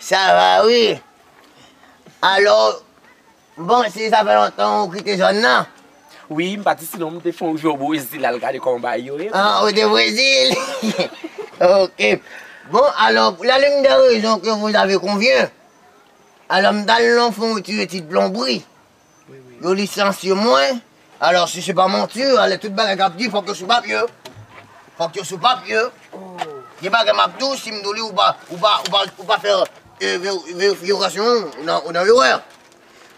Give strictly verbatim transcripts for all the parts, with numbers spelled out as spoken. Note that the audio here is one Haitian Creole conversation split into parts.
Sa va, wi. Alò, m panse sa fè lontan ou kite zòn nan. Wi, m pati, sinon m te fè yon jou o Brezil, al gade kòman bagay yo ye. Ah, ou te Brezil. Ok. Bon, alors, pour la ligne de raison que vous avez convient, alors, m t al nan fon retire ti plonbri. Yo lisansye mwen. Alò, si se pa manti, alè tout bagay k ap di, fòk yo sou papye. Fòk yo sou papye. Gen bagay m ap di w, si m di w li, ou pa, ou pa, ou pa, ou pa fè, e, ve-, verifikasyon, ou nan, ou nan erè.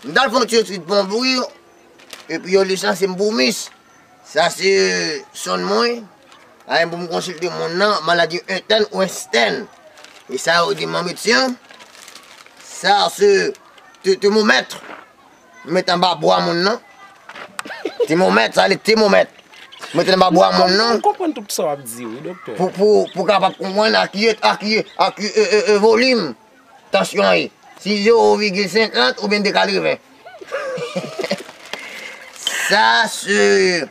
M t al fè yon ti etid plonbri, epi yo lisansye m pou mis. Sa se sòn mwen. Ayen pou m konsilte moun nan, maladi entèn ou estèn. E sa yo di m an medsen, sa se te-, temomèt. M met anba bwa moun nan. Temomèt, sa le temomèt. M met anba bwa moun nan. M konprann tout sa w ap di, wi, doktè. Pou, pou, pou kapab konprann a ki, a ki, a ki, e, e, e, volim tansyon an ye. Si zewo vigil senkant oubyen de katreven. Sa se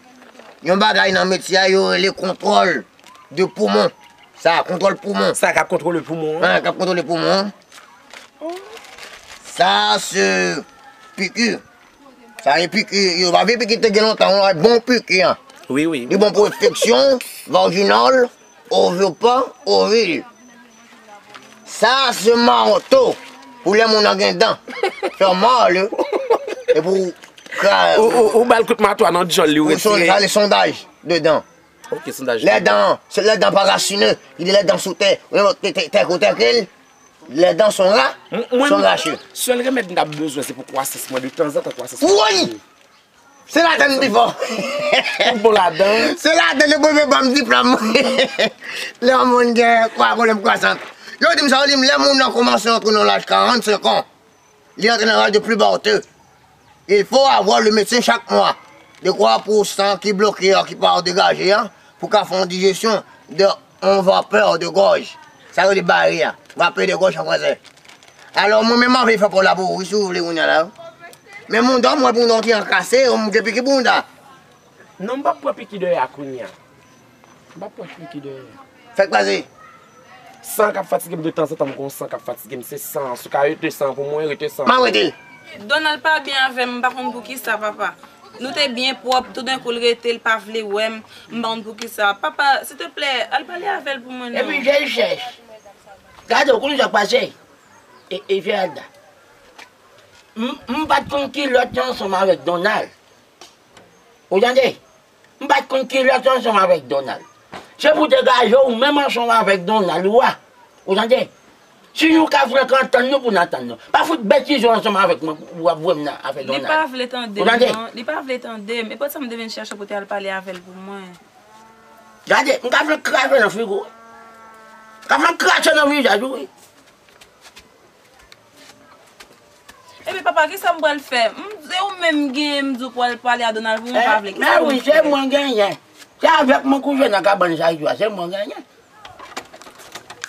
yon bagay nan medsen yo rele kontwòl de poumon. Sa, kontwòl poumon. Sa k ap kontwole poumon an? An, k ap kontwole poumon an. Sa se piki. Sa e piki, yo pa vle piki te gen lontan, wi, bon piki an. Wi, wi. Li bon pou enfeksyon vajinal, ovipa, ovil. Sa se mato pou lè moun nan gen dan. Fè mal, wi. E pou ka- Ou, ou, ou ba l kout mato a nan djòl li, ou retire. Sa le sondaj de dan. Ok, sondaj. Lè dan, se lè dan pa rasine, li di lè dan sou tè, ou te, te, tè kote ke l, lè dan son ra, son rache. Sèl remèd m t ap bezwen, se pou kwasans mwen, de tanzantan kwasans mwen. Woy! Se ladan m pi fò. Tout bon ladan. Se ladan yo premye ban m diplòm. Lè yon moun gen kwa, pwoblèm kwasans. Yo di m sa, yo di m lè moun nan kòmanse antre nan laj karannsenk an, li antre nan laj de puberté. Il faut avoir le médecin chaque mois. De kwa pou san ki bloke an, ki pa degaje an, pou ka fè yon dijesyon de yon vapè de gòj. Sa yo rele bari a. Vapè de gòj an fransè. Alò, mwen menm, m anvi fè pa w labou, wi, si w vle, kounye a la. Men bounda, m wè bounda w te an kase, m gen piki bounda. Non, m p ap pran piki dèyè a kounye a. M p ap pran piki dèyè a. Fè k pase. San k ap fatige m de tanzantan, m gon san k ap fatige m, se san an. Si w ka rete san an pou mwen, rete san an. M ap rete l. Donald pa byen avè m, m pa konn poukisa, papa. Nou te byen pwòp, toudenkou l rete, l pa vle wè m, m pa konn poukisa. Papa, silteplè, al pale avè l pou mwen non. Epi je l chèch. Gade, w konn sa k pase? E, e Geralda. M, m pa t konn kilòt li ansanm avèk Donald. Ou tande? M pa t konn kilòt li ansanm avèk Donald. Se pou degaje w menm ansanm avèk Donald ou a. Ou tande? Si nou ka frenk antann nou pou n antann nou. Pa fout betize w ansanm avèk mwen pou w ap voye m nan afè Donald. Li pa vle tande m non. Li pa vle tande m. E poutsa m te vin chèche w pou te al pale avè l pou mwen. Gade, m ka fè krache nan figi w. M ka fè krache nan vizaj ou, wi. Ebyen, papa, kisa m pral fè? M, se ou menm m genyen, m di w pral pale a Donald pou mwen, ou pa vle. Kisa m pral fè? Mèsi, se mwen genyen. Se avèk mwen kouche nan kabann sa jou a, se mwen genyen.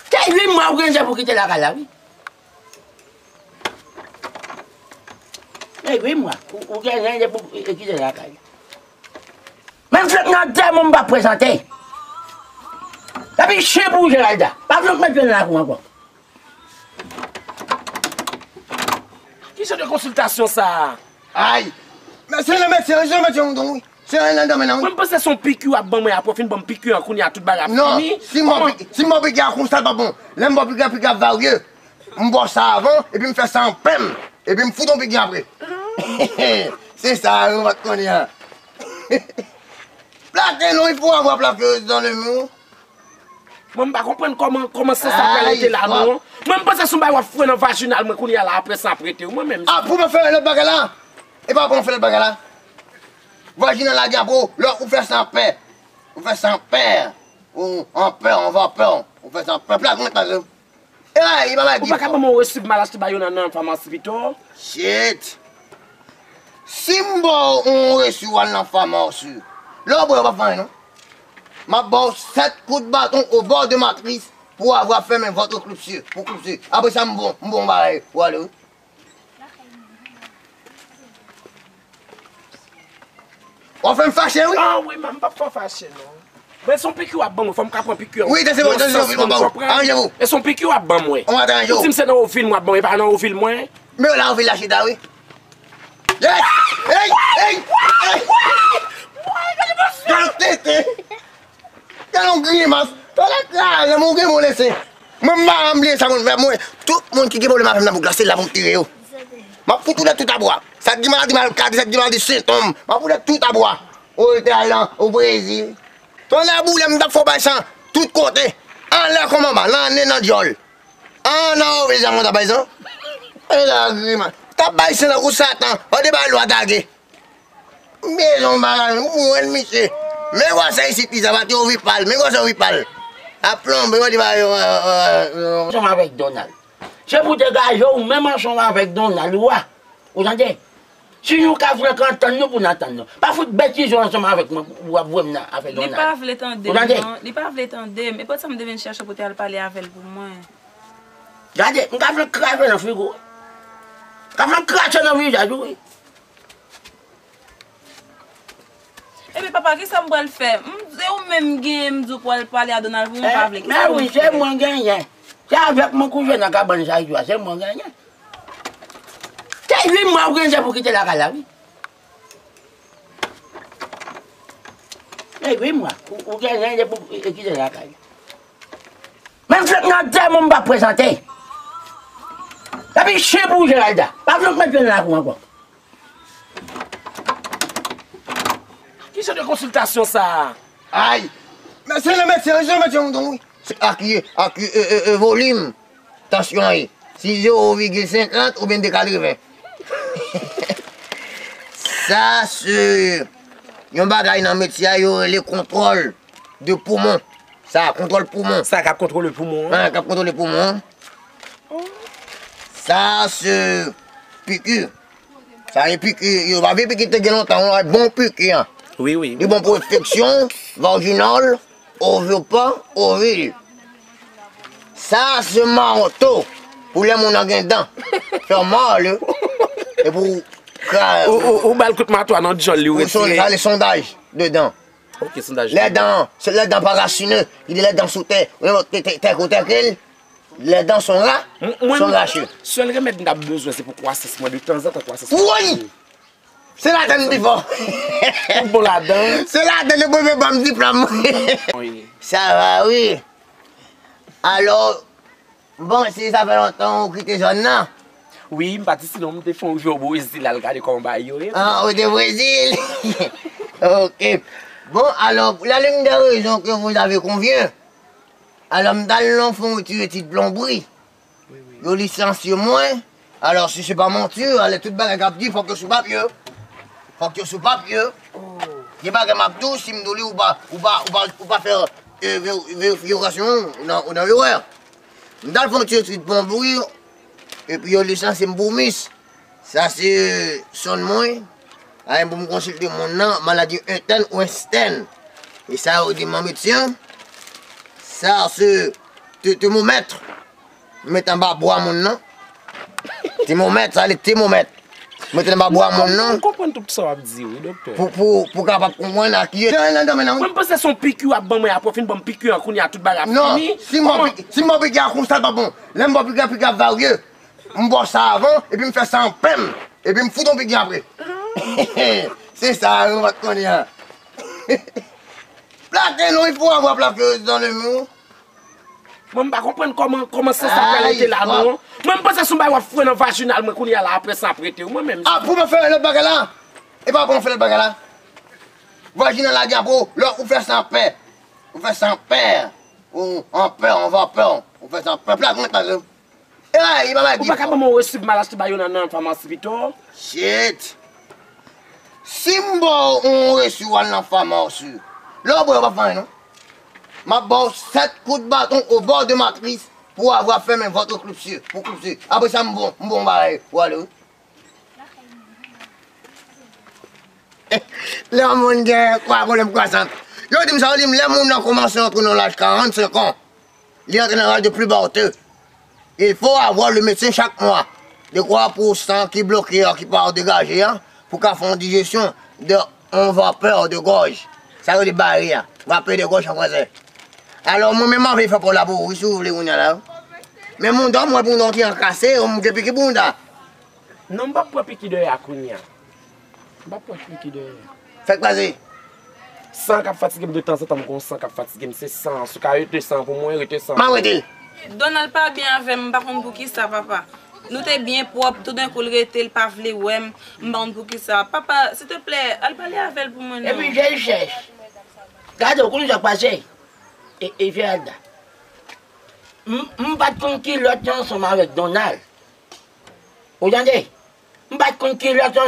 Se uit mwa ou gen pou kite lakay la, wi. Se uit mwa ou, ou genyen pou kite lakay la. Menm flèt nan tè mwen, m pa prezante. Epi chen pou Geralda. Pa vle met pye nan lakou ankò. Ki jan de konsiltasyon sa a? Ay! Men se nan medsen, se nan medsen ou tonbe, wi. Se nan, nan, nan, nan, wi. Mwen, m panse se yon piki w ap ban mwen, apre w fin ban m piki an, kounye a tout bagay ap fini. Non, si m ba w piki, si m ba w piki a konsa, l pa bon. Lè m ba w piki a, piki a varye. M ba w sa avan, epi m fè sa an pèm, epi m fout yon piki apre. Se sa, yo pa t konnen an. Plaqué, non, il faut avoir plaqué dans le mur. Mwen, m pa konprann kòman, kòman san sa pral rete la, non. Mwen, m panse se yon bagay w ap foure nan vajinal mwen kounye a la, apre sa ap rete, wi, mwen menm. Ah, pou mwen fè lòt bagay la? E pa pou mwen fè lòt bagay la? Vajinal la gen pou lè ou fè san pè. Ou fè san pè. Ou an pè, an vapè. Ou fè san pè. Plak mwen, plak mwen. E la, li pa bay. Ou pa ka ban mwen yon resi pou m al achte ba yo nan, nan famasi pito? Shit! Si m ba w yon resi w al nan famasi, lè w bwè, w pa fè anyen, non. M ap ba w sèt kout baton au bord de matrice pour avoir fermé votre cloutier, pou cloutier. Apre sa, m bon, m bon bagay, ou ale, wi. W ap fè m fache, wi. Ah, wi, m p ap fè w fache, non. Mwen se yon piki w ap ban mwen, fò m ka pran piki an. Wi, se bon, se bon, se bon, bon. Aranje w. E se yon piki w ap ban mwen. On va aranje w. Ou di m se nan ovil mwen ap ban mwen, e pa nan ovil mwen. Men la, ovil la chita, wi. Hey! Hey! Hey! Hey! Gade tete! Gade yon grimas! Talè kraze, mwen gen bon lese. Mwen m pa bliye sa moun fè mwen. Tout moun ki gen pwoblèm avè m nan bouk la, se la pou m tire yo. M ap fout ou dèyè tout abwa. Sa k gen maladi malkadi, sa k gen maladi sentonm, m ap fout ou dèyè tout abwa. O Etazini, o Brezil. Tonnè boule m t ap fè w bay san tout kote. Anlè kòm anba, nan nen, nan dyòl. An nan ovil sa mwen t ap bay san. E la grimas. T ap bay san tankou Satan. An de bay lwa dage. Bezwen bagay, ou wè misye. Men gwosè isit li sa, pa te ovipal. Men gwosè ovipal. A plonbe, mwen di ba yo. Ansanm avèk Donald. Se pou degaje w menm ansanm avèk Donald, ou a. Ou tande? Si nou ka flanke antann nou pou n antann nou. Pa fout betize w ansanm avèk mwen pou w ap voye m nan afè Donald. Li pa vle tande m non. Li pa vle tande m. E poutsa m te vin chèche w pou te al pale avè l pou mwen. Gade, m ka fè l krache nan figo. M ka fè l krache nan vizaj ou, wi. Epi papa, kisa m pral fè? M, se ou menm m genyen, m di w pou al pale a Donald pou mwen, m pa vle. Kisa m pral fè? Men wi, se mwen genyen. Se avèk mwen kouche nan kabann sa jou a, se mwen genyen. Se uit mwa ou genyen pou kite lakay la, wi. Se uit mwa ou, ou genyen pou kite lakay la. Men fèk nan tè mwen m pa prezante. Epi chen pou Geralda. Pa vle met pye nan lakou ankò. Ki jan de konsiltasyon sa a? Ay! Men se le medsen, se le medsen mouton, wi. Se ak, ak, e, e, e, volim tansyon an ye. Si zewo vigil senkant oubyen de katreven. Sa se yon bagay nan metye a yo rele kontwòl de poumon. Sa, kontwòl poumon. Sa k ap kontwole poumon an? An, k ap kontwole poumon an. Sa se piki. Sa e piki, yo pa vle piki te gen lontan, yon bon piki an. Wi, wi. Li bon pou enfeksyon vajinal, ovipal, ovil. Sa se mato pou lè moun nan gen dan. Fè mal, e pou ka. Ou, ou, ou ba l kout mato a nan dyòl li, ou retire. Sa le sondaj de dan. Ok, sondaj. Lè dan, se lè dan parasine, ki de lè dan sou tè, tè, tè, tè, tè, tè, lè dan son ra, son rache. Sèl remèd m t ap bezwen, se pou kwasans mwen, de tanzantan kwasans mwen. Woy! Se ladan m pi fò. Tout bon ladan. Se ladan yo premye ban m diplòm. Wi. Sa va, wi. Alò, bon, si sa fè lontan ou kite zòn nan. Wi, m pa t isi non, m te fè yon jou o Brezil al gade kòman bagay yo ye. Ah, ou te Brezil? Ok. Bon, alors, pour la l'une des raisons que vous avez convié, alò, m t al nan fè yon ti etid plonbri. Yo lisansye mwen. Alò, si se pa manti, alè tout bagay k ap di, fòk yo sou papye. Fòk yo sou papye. Gen bagay m ap di w, si m di w li, ou pa, ou pa, ou pa, ou pa fè, e, ve-, verifikasyon, ou nan, ou nan erè. M t al fè yon ti etid plonbri, epi yo lisansye m pou mis. Sa se sonn mwen. Ay, pou m konsilte moun nan, maladi entèn ou estèn. E sa yo di m an medsen. Sa se te-, temomèt. Mete anba bra moun nan. Temomèt, sa le temomèt. Mete anba bra moun nan. M konprann tout sa w ap di, wi, doktè. Pou, pou, pou kapab konprann ak ye. Mwen, m panse se yon piki w ap ban mwen, apre w fin ban m piki an, kounye a tout bagay ap fini. Non, si m ban piki, si m ban piki a konsa, l pa bon. Lè m ban piki a, piki a varye. M bwè sa avan, epi m fè sa an pèm, epi m fout yon piki apre. Se sa, yo pa t konnen an. Plaqué non, il faut avoir plaqué dans le mur. Mwen, m pa konprann kòman, kòman sans sa pral rete la non. Mwen, m panse se yon bagay w ap foure nan vajinal mwen kounye a la, apre sa ap rete wi, mwen menm. Ah, pou mwen fè lòt bagay la? E pa pou mwen fè lòt bagay la? Vajinal la gen apre, lè ou fè sa an pè. Ou fè sa an pè. Ou an pè, an vapè. Ou fè sa an pè. Plaqué mwen, plaqué. Ou pa ka ban mwen yon resi pou m al achte ba yo nan, nan famasi pito? Shit! Si m ba w yon resi w al nan famasi, lè w bwè yo p ap fè anyen non. M ap ba w sèt kout baton au bord de matrice pour avoir fermé votre clôture, pour clôture. Apre sa, m bon, m bon bagay, ou ale wi. Lè yon moun gen kwa, pwoblèm kwasant. Yo di m sa, yo di m lè moun nan kòmanse antre nan laj karannsenk an, li antre nan laj de puberté. Il faut avoir le médecin chaque mois. De kwa pou san ki bloke a, ki pa degaje a, pou ka fè yon dijesyon de yon vapè de gòj. Sa yo rele bare a. W ap pede kochon fransè. Alò, mwen menm m anvi fè pa w la pou ou, wi, si w vle kounye a la. Men mouda w, m wè mouda w ti an kase, m gen piki mouda. Non, m p ap pran piki dèyè a kounye a. M p ap pran piki dèyè. Fè k pase. San k ap fatige m de tanzantan, m gon san k ap fatige m, se san an. Si w ka rete san an pou mwen, rete san an. M ap rete. Donald pa byen avè m, m pa konn poukisa, papa. Nou te byen pwòp, toudenkou l rete, l pa vle wè m, m pa konn poukisa. Papa, silteplè, al pale avè l pou mwen non. Epi je l chèch. Gade w, konnen sa k pase? E, e Geralda. M, m pa t konn kilòt yo ansanm avèk Donald. Ou tande? M pa t konn kilòt yo